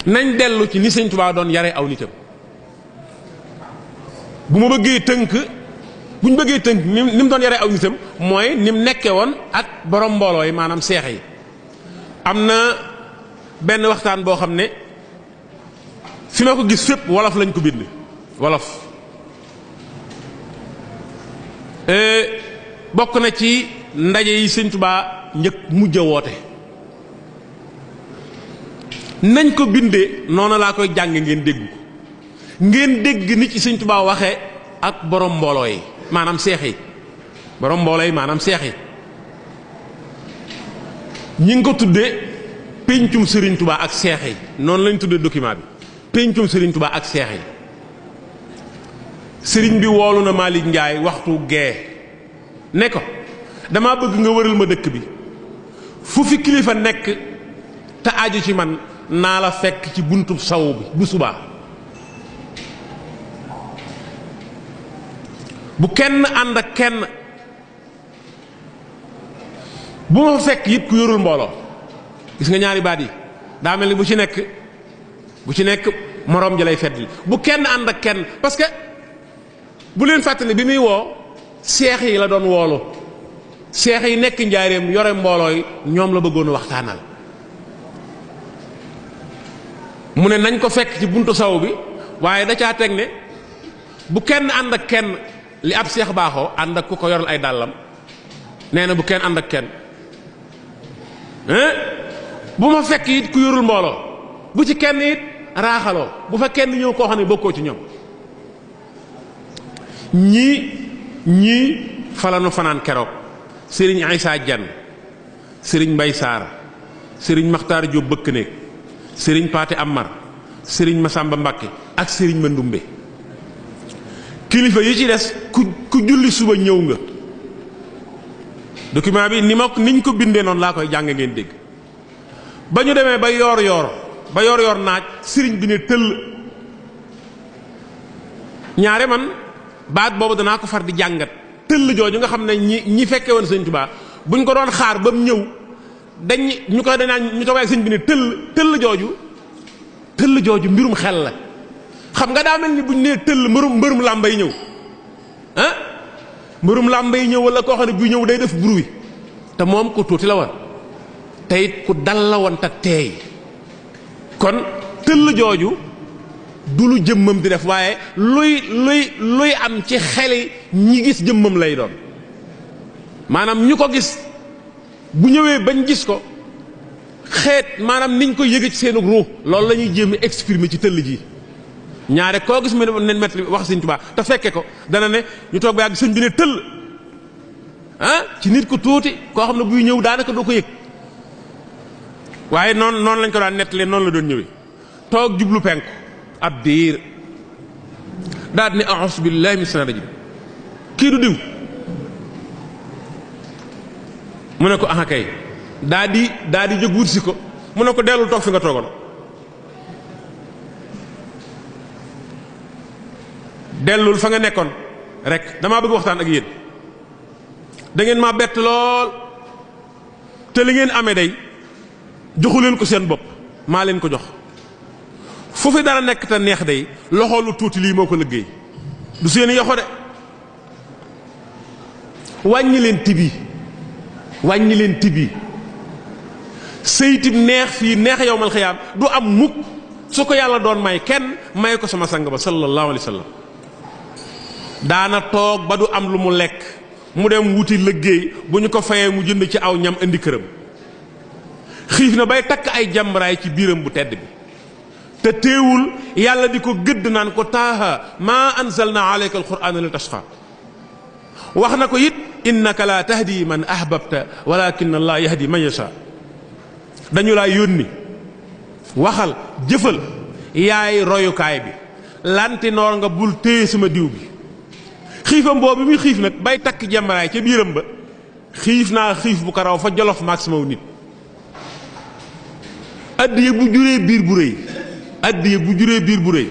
nañ dellu ci ni sëñ Tuubaa doon yare aw nitam bu ñu bëggee tënk ni mu doon yare aw nitam mooy ni mu nekkee woon ak borom mbooloo yi maanaam seex yi. am na benn waxtaan boo xam ne fi ma ko gis fépp wolof lañ ko bind wolof bokk na ci ndaje yi sëñ Tuubaa njëkk mujj a woote nañ ko bindee noonu laa koy jàng ngeen dégg ko ngeen dégg ni ci sëñ Tuubaa waxee ak borom mbooloo yi maanaam seex yi borom mbooloo yi maanaam seex yi ñi ngi ko tuddee péncum Serigne Touba ak seex yi noonu lañ tuddee document bi péncum Serigne Touba ak seex yi Serigne bi woolu na Malick Ndiaye waxtu gee ne ko dama bëgg nga wëral ma dëkk bi fu fi kilifa nekk te aju ci man naa la fekk ci buntu saw bi bu subaa bu kenn ànd ak kenn bu ma fekk it ku yorul mbooloo gis nga ñaari baat yi daa mel ni bu ci nekk moroom ji lay fedd bu kenn ànd ak kenn parce que bu leen fàttali bi muy woo seex yi la doon woolu seex yi nekk njaareem yore mbooloo yi ñoom la bëggoon waxtaanal mu ne nañ ko fekk ci buntu saw bi waaye da caa teg ne bu kenn ànd ak kenn li ab seex baaxoo ànd ak ku ko yoral ay dàllam nee na bu kenn ànd ak kenn bu ma fekk it ku yorul mbooloo bu ci kenn it raaxaloo bu fa kenn ñëw koo xam ne bokkoo ci ñoom ñii falanu fanaan keroog sëriñ Aïssa Diagne sëriñ Mbay Saar sëriñ Maxtaar Jóob bëkk néeg sëriñ Paate Amar sëriñ Masamba Mbàkke ak sëriñ Mandumbe kilifa yi ci des ku julli suba ñëw nga document bi niñ ko bindee noonu laa koy jàng ngeen dégg ba ñu demee ba yoor yoor naaj sëriñ bi ne tëll ñaare man baat boobu danaa ko far di jàngat tëll jooju nga xam ne ñi fekke woon sëñ Tuubaa buñ ko doon xaar ba mu ñëw ñu toog ak sëñ bi ne tëll jooju mbirum xel la xam nga daa mel ni buñ nee tëll mbërum làmbay ñëw mbërum làmbay ñëw wala koo xam ne bu ñëw day def bruit te moom ku tuuti la woon te it ku dal la woon te teey kon tëll jooju du lu jëmmam di def waaye luy am ci xeli ñi gis jëmmam lay doon maanaam ñu ko gis bu ñëwee bañ gis ko xeet maanaam niñ ko yëge ci seenu ruux loolu la ñuy jéem exprimer ci tëll ji ñaare koo gis mu ne mett wax sëñ Tuubaa te fekke ko dana ne ñu toog ba yàgg sëñ bi ne tëll ci nit ku tuuti koo xam ne buy ñëw daanaka doo ko yëg waaye noonu lañ ko daan nettalee noonu la doon ñëwee toog jublu penku ab diir daal ne a'uuzu billaahi mina shaytaani rajiim kii du diw mu ne ko aha kay daa di jóg wut si ko mu ne ko dellul toog fi nga toogoon dellul fa nga nekkoon rek damaa bëgg waxtaan ak yéen da ngeen maa bett lool te li ngeen amee day joxu leen ko seen bopp maa leen ko jox fu fi dara nekk te neex day loxo lu tuuti lii moo ko liggéey du seen yoxo de wàññi leen tibi sëytib neex fii neex yowmal xiyaam du am mukk su ko yàlla doon may kenn may ko sama sang ba sallallahu alayhi wa sallam daana toog ba du am lu mu lekk mu dem wuti liggéey bu ñu ko fayee mu jënd ci aw ñam indi këram xiif na bay takk ay jàmbaraay ci biiram bu tedd bi te teewul yàlla di ko gëdd naan ko taaha maa anzalna alayka alqur'ana li tashqa wax na ko it innaka la tahdi man ahbabta walakin allah yahdi man yasha dañu laa yónni waxal jëfal yaay royukaay bi lantinoor nga bul téye sama diw bi xiifam boobu muy xiif nag bay takk jàmbaraay ca biiram ba xiif naa xiif bu ko raw fa jolof maag sama nit addiye bu juree biir bu rëy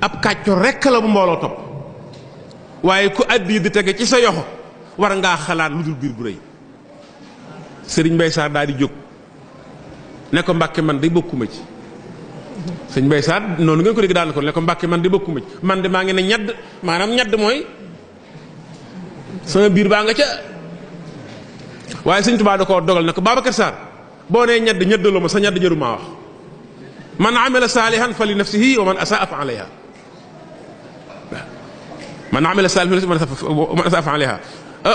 ab kàcco rekk la bu mbooloo topp waaye ku addiye di tege ci sa yoxo war ngaa xalaat lu dul biir bu rëy sëriñ Mbay Saar daal di jóg ne ko Mbàkke man day bokkuma ci sëñ Mbay Saar noonu ngeen ko dégg daan ko ne ko Mbàkke man di bokkuma ci man de maa ngi ne ñadd maanaam ñadd mooy sama biir baa nga ca waaye sëñ Tuubaa da koo dogal ne ko Babacar Sarr boo nee ñadd ñaddaloo ma sa ñadd jëru maa wax man amila saalihan fa li nafsihi wa man asaa fa alayha man amila saalihan fa li nafsihi wa man asaa fa alayha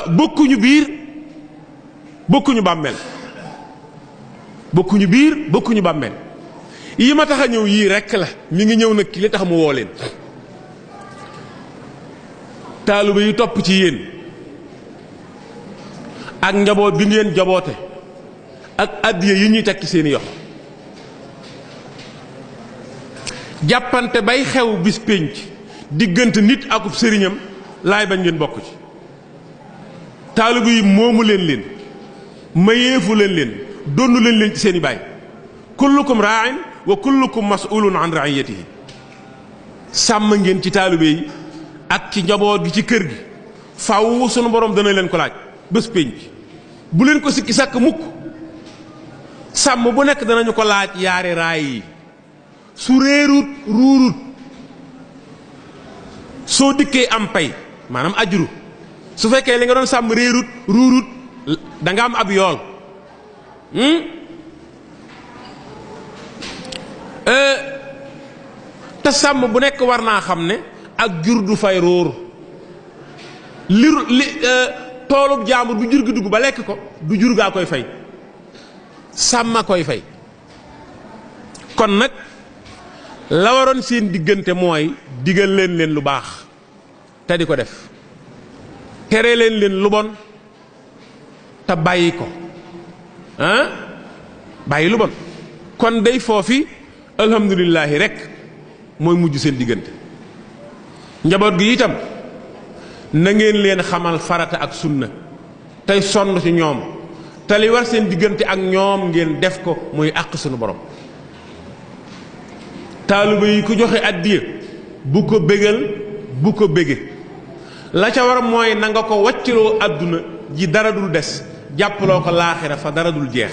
bokkuñu biir bokkuñu bàmmeel bokkuñu biir bokkuñu bàmmeel yi ma tax a ñëw yii rekk la mi ngi ñëw nag ki li tax mu woo leen taalibe yi topp ci yéen ak njaboot bi ngeen jaboote ak addiya yi ñuy tekki seeni yox jàppante bay xew bis pénc diggante nit akub sëriñam laay bañ ngeen bokk ci taalibe yi moomu leen mayeefu leen donnu leen ci seeni baay kullukum raa'in wa kullukum mas'ulun an ra'iyatihi sàmm ngeen ci taalibe yi ak ci njaboot gi ci kër gi faw sunu borom dana leen ko laaj bés pénc bu leen ko sikki sàkk mukk sàmm bu nekk danañu ko laaj yaari raay yi su réerut ruurut soo dikkee am pay maanaam ajru su fekkee li nga doon sàmm réerut ruurut da nga am ab yool te sàmm bu nekk war naa xam ne ak jur du fay róor li toolub jaambur bu jur gi dugg ba lekk ko du jur gaa koy fay sàmma koy fay kon nag la waroon seen diggante mooy digal leen lu baax te di ko def tere leen lu bon te bàyyi ko bàyyi lu bon kon day foofi alhamdulillahi rek mooy mujj seen diggante njaboot gi itam na ngeen leen xamal farata ak sunna tey sonn ci ñoom te li war seen diggante ak ñoom ngeen def ko muy àq sunu borom taaliba yi ku joxe addiya bu ko bégal bu ko bége la ca war mooy na nga ko wacciloo àdduna ji dara dul des jàppaloo ko laaxira fa dara dul jeex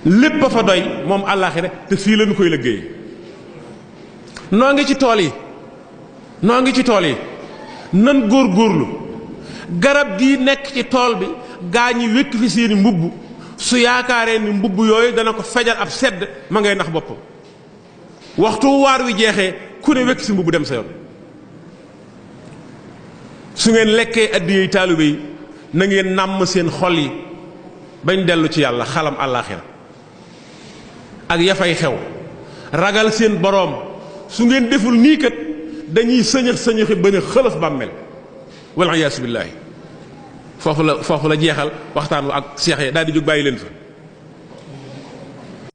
lépp a fa doy moom àllaaxira te fii lañu koy liggéey noo ngi ci tool yi nan góorgóorlu garab gi nekk ci tool bi gaa ñi wékk fi seeni mbubb su yaakaaree ni mbubb yooyu dana ko fejal ab sedd ma ngay nax boppam waxtu waar wi jeexee ku ne wékk si mbubb dem sa yoon su ngeen lekkee addiyey taalibe yi na ngeen nàmm seen xol yi bañ dellu ci yàlla xalam àllaaxira ak yafay xew ragal seen boroom su ngeen deful nii kat dañuy sëñëxi ba ne xëlëf bàmmel wal iyaasu billaahi foofu la jeexal waxtaan wa ak seex yi daal di jóg bàyyi leen fa